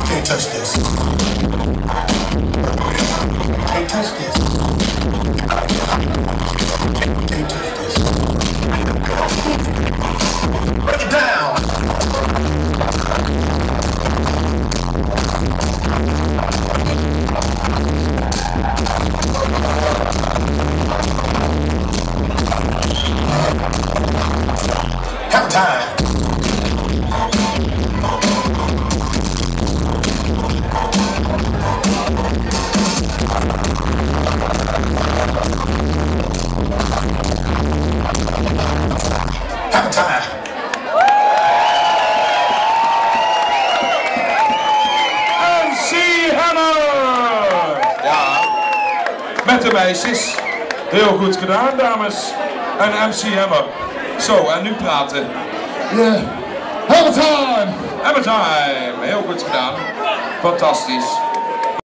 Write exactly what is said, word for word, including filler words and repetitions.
Can't touch this. Can't touch this. Can't touch this. Break it down. Hammer time. Hammer time. M C Hammer! Ja, met de meisjes. Heel goed gedaan, dames. En M C Hammer. Zo, en nu praten. Ja. Hammer time! Hammer time! Heel goed gedaan. Fantastisch.